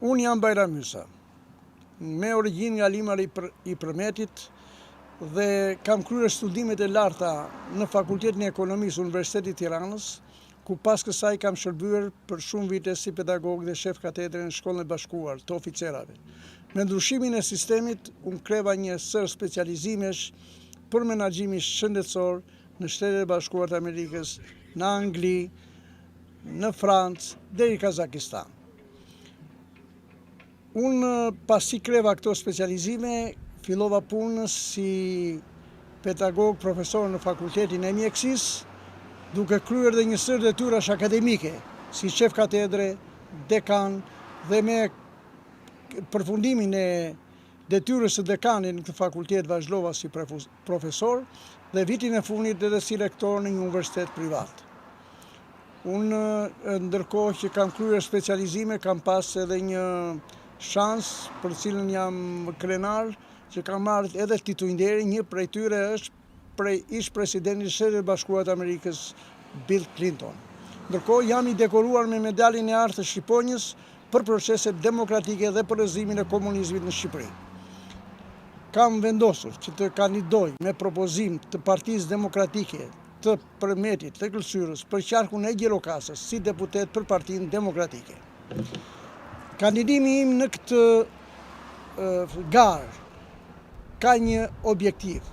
Unë jam Bajram Hysa, me origjinë nga Limari i Përmetit dhe kam kryer studimet e larta në Fakultetin e Ekonomisë Universitetit të Tiranës, ku pas kësaj kam shërbyer për shumë vite si pedagog dhe shef katedre në Shkollën e Bashkuar të Oficerave. Me ndryshimin e sistemit, unë kreva një sërë specializimesh për menaxhimin shëndetësor në Shtetet e Bashkuara të Amerikës, në Angli, në Francë, deri Kazakistan. Unë pasi kreva këto specializime, fillova punë si pedagog profesor në Fakultetin e Mjekësisë, duke kryer dhe një sërë detyrash akademike, si shef katedre, dekan dhe me përfundimin e detyrës së dekanit në këtë fakultet vazhdova si profesor dhe vitin e fundit edhe si rektor në një universitet privat. Unë ndërkohë që kam kryer specializime, kam pas edhe një shans për të cilën jam krenar, që kam marrë edhe tituj nderi, një prej tyre është prej ish presidentit të Shteteve të Bashkuara të Amerikës, Bill Clinton. Ndërkohë jam i dekoruar me medaljen e artë të Shqiponjës për proceset demokratike dhe për rrëzimin e komunizmit në Shqipëri. Kam vendosur që të kandidoj me propozim të Partisë Demokratike të Përmetit të Këlcyrës për qarkun e Gjirokastrës si deputet për Partinë Demokratike. Kandidimi im në këtë garë ka një objektiv.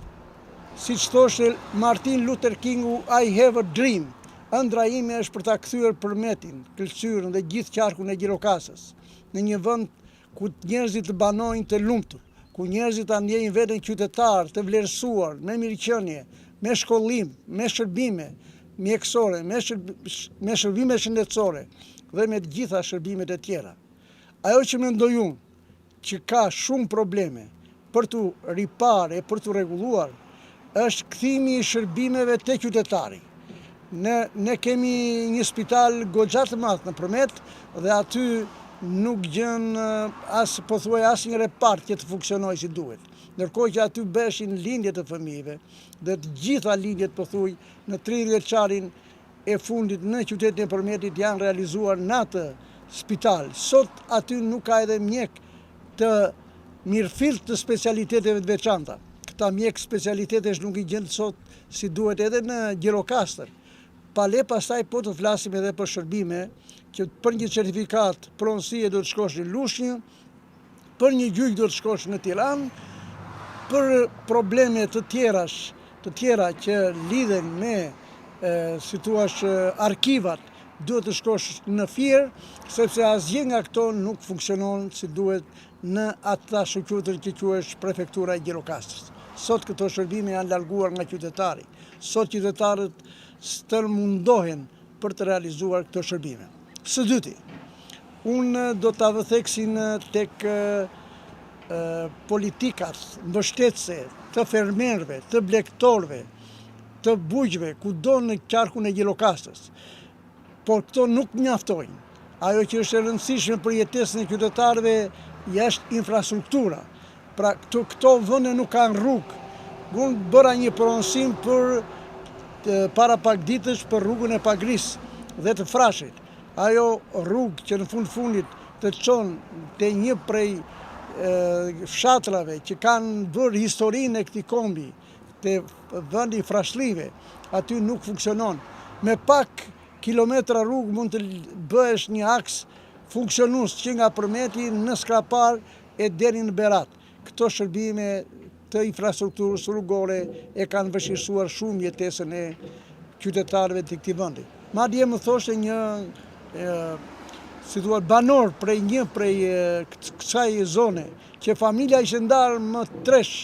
Siç thoshte Martin Luther Kingu, I have a dream. Ëndrra ime është për ta kthyer Përmetin, Këlcyrën dhe gjithë qarkun e Gjirokastrës në një vend ku njerëzit të banojnë të lumtur, ku njerëzit ta ndjejnë veten qytetarë, të vlerësuar, me mirëqenie, me shkollim, me shërbime mjekësore, me me shërbime shëndetësore dhe me të gjitha shërbimet e tjera. Ajo që mendoj unë, që ka shumë probleme për t'u riparë e për t'u rregulluar, është kthimi i shërbimeve te qytetari. Ne ne kemi një spital goxha të madh në Përmet dhe aty nuk gjen as pothuaj asnjë repart që të funksionojë si duhet. Ndërkohë që aty bëheshin lindje të fëmijëve dhe të gjitha lindjet pothuaj në 30 vjeçarin e fundit në qytetin e Përmetit janë realizuar në atë spital. Sot aty nuk ka edhe mjek të mirëfilltë të specialiteteve të veçanta. Këta mjekë specialitetesh nuk i gjen sot si duhet edhe në Gjirokastër. Pale pastaj po të flasim edhe për shërbime që për një certifikatë pronësie do të shkosh në Lushnjë, për një gjyq do të shkosh në Tiranë, për probleme të tjerash, të tjera që lidhen me, si thuash, arkivat, duhet të shkosh në Fier, sepse asgjë nga këto nuk funksionon si duhet në atë të ashtuquajtur që quhesh prefektura e Gjirokastrës. Sot këto shërbime janë larguar nga qytetari. Sot qytetarët stërmundohen për të realizuar këto shërbime. Së dyti, unë do ta vë theksin tek politikat mbështetëse të fermerëve, të blegtorëve, të bujqve, kudo në qarkun e Gjirokastrës. Por këto nuk mjaftojnë. Ajo që është e rëndësishme për jetesën e qytetarëve është infrastruktura. Pra këto, këto vende nuk kanë rrugë. Unë bëra një prononcim për para pak ditësh për rrugën e Pagrisë dhe të Frashit. Ajo rrugë që në fund fundit të çon te një prej fshatrave që kanë bërë historinë e këtij kombi, te vendi i Frashlive, aty nuk funksionon. Me pak kilometra rrugë mund të bëhesh një aks funksionues që nga Përmeti në Skrapar e deri në Berat. Këto shërbime të infrastrukturës rrugore e kanë vështirësuar shumë jetesën e qytetarëve të këtij vendi. Madje më thoshte një si thua banor prej një prej kësaj zone që familja ishte ndarë më tresh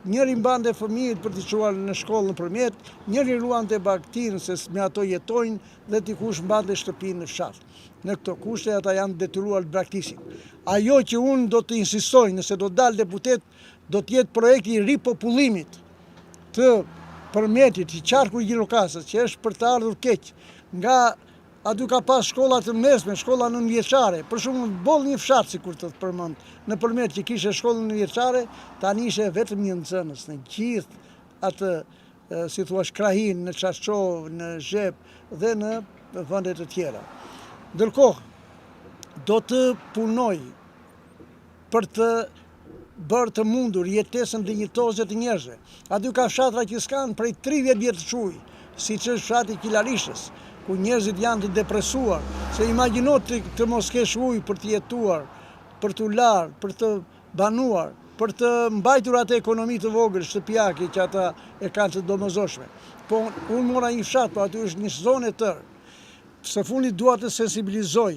Njëri mbante fëmijët për t'i çuar në shkollë në Përmet, njëri ruante bagëtinë se me ato jetojnë dhe dikush mbante shtëpinë në fshat. Në këto kushte ata janë detyruar të braktisin. Ajo që unë do të insistoj nëse do të dal deputet do të jetë projekti i ripopullimit të Përmetit, i qarkut Gjirokastrës, që është për të ardhur keq nga Aty ka pas shkolla të mesme, shkolla nëntëvjeçare. Për shembull, boll një fshat sikur të të përmend, në Përmet që kishte shkollën nëntëvjeçare, tani ishte vetëm një nxënës në gjithë atë, si thua, krahinë, në Çaçovë, në Zhep dhe në vende të tjera. Ndërkohë, do të punoj. për të bërë të mundur jetesën dinjitoze të njerëzve. Aty ka fshatra që s'kanë prej 30 vjetësh ujë, siç është fshati i Kilarishtës, ku njerëzit janë të depresuar, se imagjino të, të mos kesh ujë për të jetuar, për t'u larë, për të banuar, për të mbajtur atë ekonomi të vogël shtëpiake që ata e kanë të domosdoshme. Po unë mora një fshat, po aty është një zonë e tërë. Së fundi dua të sensibilizoj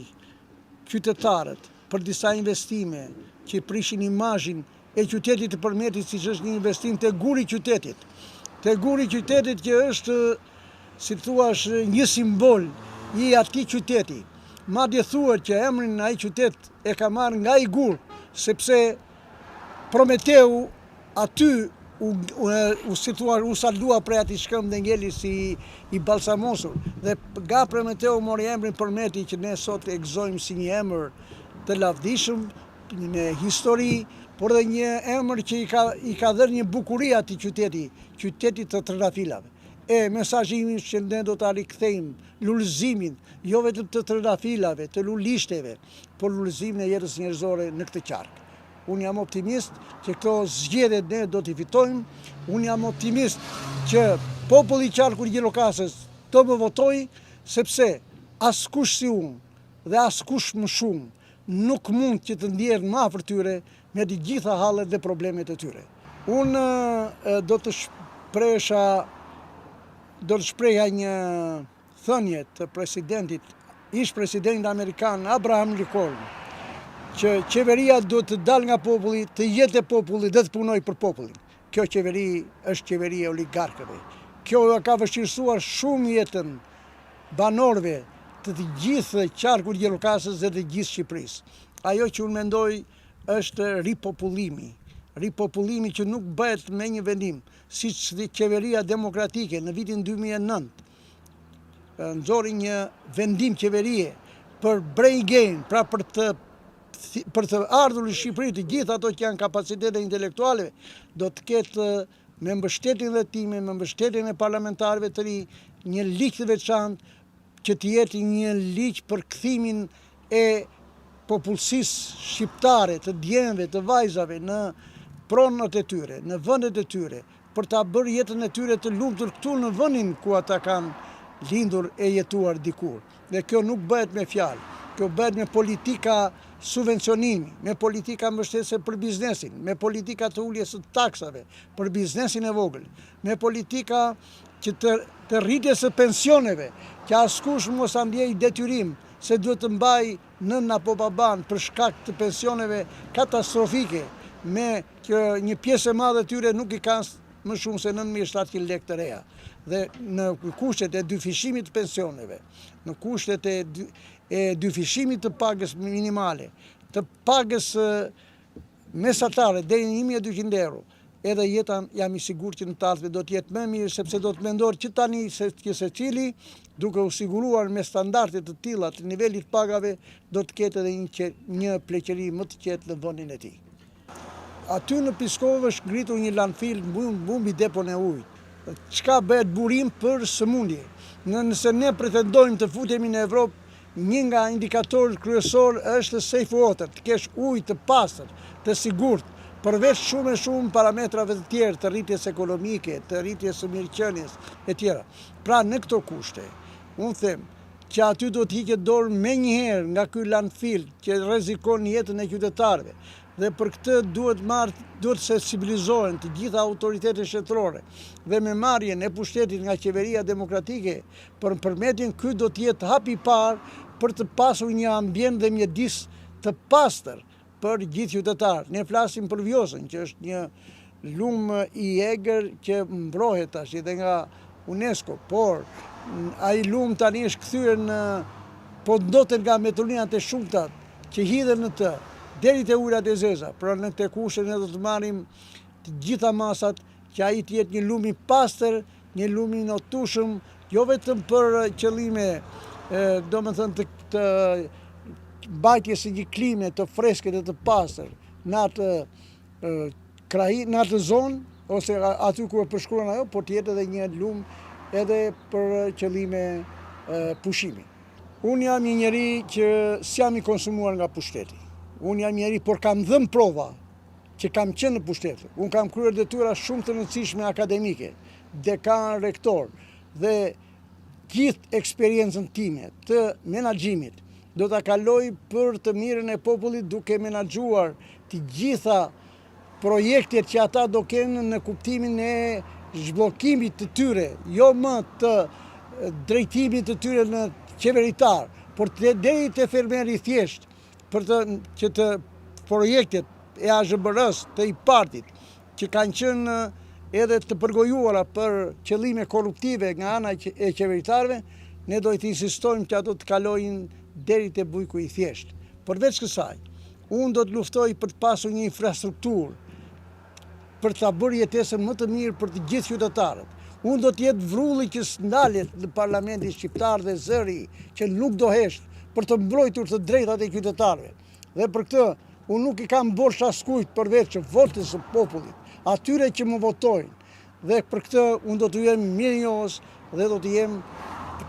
qytetarët për disa investime që prishin imazhin e qytetit të Përmetit, siç është një investim te guri i qytetit. Te guri i qytetit që është, si të thuash, një simbol i atij qyteti. Madje thuhet që emrin ai qytet e ka marrë nga ai gur, sepse Prometeu aty u, u, u si thua, u saldua prej atij shkëmb dhe ngeli si i balsamosur. Dhe nga Prometeu mori emrin Përmeti që ne sot e gëzojmë si një emër të lavdishëm, me histori, por dhe një emër që i ka, i ka dhënë një bukuri atij qyteti, qytetit të trëndafilave. E mesazhi im është që ne do ta rikthejmë lulëzimin, jo vetëm të trëndafilave, të lulishteve, por lulëzimin e jetës njerëzore në këtë qark. Unë jam optimist që këto zgjedhje ne do t'i fitojmë, unë jam optimist që populli i qarkut Gjirokastrës do më votojë, sepse askush si unë dhe askush më shumë nuk mund që të ndihet më afër tyre me të gjitha hallet dhe problemet e tyre. Unë do të shpresha do të shpreha një thënie të presidentit, ish presidentit amerikan Abraham Lincoln, që qeveria duhet të dalë nga populli, të jetë e popullit dhe të punojë për popullin. Kjo qeveri është qeveri e oligarkëve. Kjo ua ka vështirësuar shumë jetën banorëve të të gjithë qarkut Gjirokastrës dhe të gjithë Shqipërisë. Ajo që unë mendoj është ripopullimi. Ripopullimi që nuk bëhet me një vendim, siç qeveria demokratike në vitin 2009 nxori një vendim qeverie për brain gain, pra për të për të ardhur në Shqipëri të gjithë ato që janë kapacitete intelektuale, do të ketë me mbështetjen dhe time, me mbështetjen e parlamentarëve të ri, një ligj të veçantë që të jetë një ligj për kthimin e popullsisë shqiptare, të djemve, të vajzave në pronat e tyre, në vendet e tyre, për ta bërë jetën e tyre të lumtur këtu në vendin ku ata kanë lindur e jetuar dikur. Dhe kjo nuk bëhet me fjalë, kjo bëhet me politika subvencionimi, me politika mbështetëse për biznesin, me politika të uljes së taksave për biznesin e vogël, me politika që të, të rritjes së pensioneve, që askush mos ta ndjejë detyrim se duhet të mbajë nënën apo babanë për shkak të pensioneve katastrofike, me që një pjesë e madhe e tyre nuk i kanë më shumë se 9700 lekë të reja. Dhe në kushtet e dyfishimit të pensioneve, në kushtet e, e dyfishimit të pagës minimale, të pagës mesatare deri në 1200 euro, edhe jeta jam i sigurt që në të ardhme do të jetë më mirë sepse do të mendohet që tani se që secili duke u siguruar me standarde të tilla të nivelit pagave do të ketë edhe një një pleqëri më të qetë në vendin e tij. Aty në Piskovë është ngritur një landfill mbi depon e ujit, çka bëhet burim për sëmundje. Nëse ne pretendojmë të futemi në Evropë, një nga indikatorët kryesor është safe water, të kesh ujë të pastër, të sigurt, përveç shumë e shumë parametrave të tjerë të rritjes ekonomike, të rritjes së mirëqenies e tjera. Pra në këto kushte, unë them që aty do të hiqet dorë menjëherë nga ky landfill që rrezikon jetën e qytetarëve dhe për këtë duhet marrë, duhet sensibilizohen të gjitha autoritetet shtetërore dhe me marrjen e pushtetit nga qeveria demokratike për Përmetin ky do të jetë hapi i parë për të pasur një ambient dhe mjedis të pastër për gjithë qytetarët. Ne flasim për Vjosën, që është një lumë i egër që mbrohet tash edhe nga UNESCO, por ai lumë tani është kthyer në po ndotet nga mbeturinat e shumta që hidhen në të, deri te ujërat e zeza. Pra në këtë kushte ne do të marrim të gjitha masat që ai të jetë një lumë i pastër, një lumë i notueshëm, jo vetëm për qëllime, domethënë të, të mbajtjes së një klime të freskët e të pastër në atë krahi, në atë zonë ose aty ku e përshkruan ajo, por të jetë edhe një lumë edhe për qëllime pushimi. Unë jam një njeri që s'jam i konsumuar nga pushteti. Unë jam njeri, por kam dhënë prova që kam qenë në pushtet. Unë kam kryer detyra shumë të rëndësishme akademike, dekan, rektor dhe gjithë eksperiencën time të menaxhimit do ta kaloj për të mirën e popullit duke menaxhuar të gjitha projektet që ata do kenë në kuptimin e zhbllokimit të tyre, jo më të drejtimit të tyre në qeveritar, por të deri te fermeri i thjeshtë, për të që të projektet e AZHBR-së, të IPARD-it, që kanë qenë edhe të përgojuara për qëllime korruptive nga ana e qeveritarëve, ne do të insistojmë që ato të kalojnë deri te bujku i thjeshtë. Përveç kësaj, unë do të luftoj për të pasur një infrastrukturë për ta bërë jetesën më të mirë për të gjithë qytetarët. Unë do të jetë vrulli që s'ndalet në parlamentin shqiptar dhe zëri që nuk do heshtë për të mbrojtur të drejtat e qytetarëve. Dhe për këtë, unë nuk i kam borxh askujt përveç votës së popullit, atyre që më votojnë. Dhe për këtë, unë do t'u jem mirënjohës dhe do të jem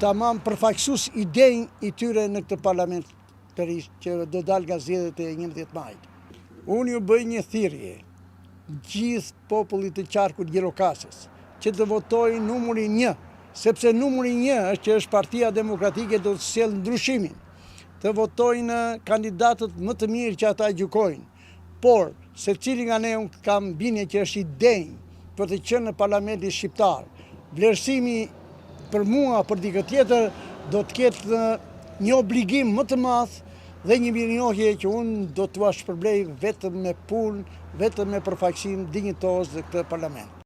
tamam përfaqësues i denjë i tyre në këtë parlament të ri që do dalë nga zgjedhjet e 11 majit. Unë ju bëj një thirrje gjithë popullit të qarkut Gjirokastrës që të votojë numrin 1, sepse numri 1 është që është Partia Demokratike do të sjellë ndryshimin. Të votojnë kandidatët më të mirë që ata gjykojnë. Por, secili nga ne unë kam bindje që është i denjë për të qenë në parlamentin shqiptar. Vlerësimi për mua, për dikë tjetër, do të ketë një obligim më të madh dhe një mirënjohje që unë do t'ua shpërblej vetëm me punë, vetëm me përfaqësim dinjitoz në këtë parlament.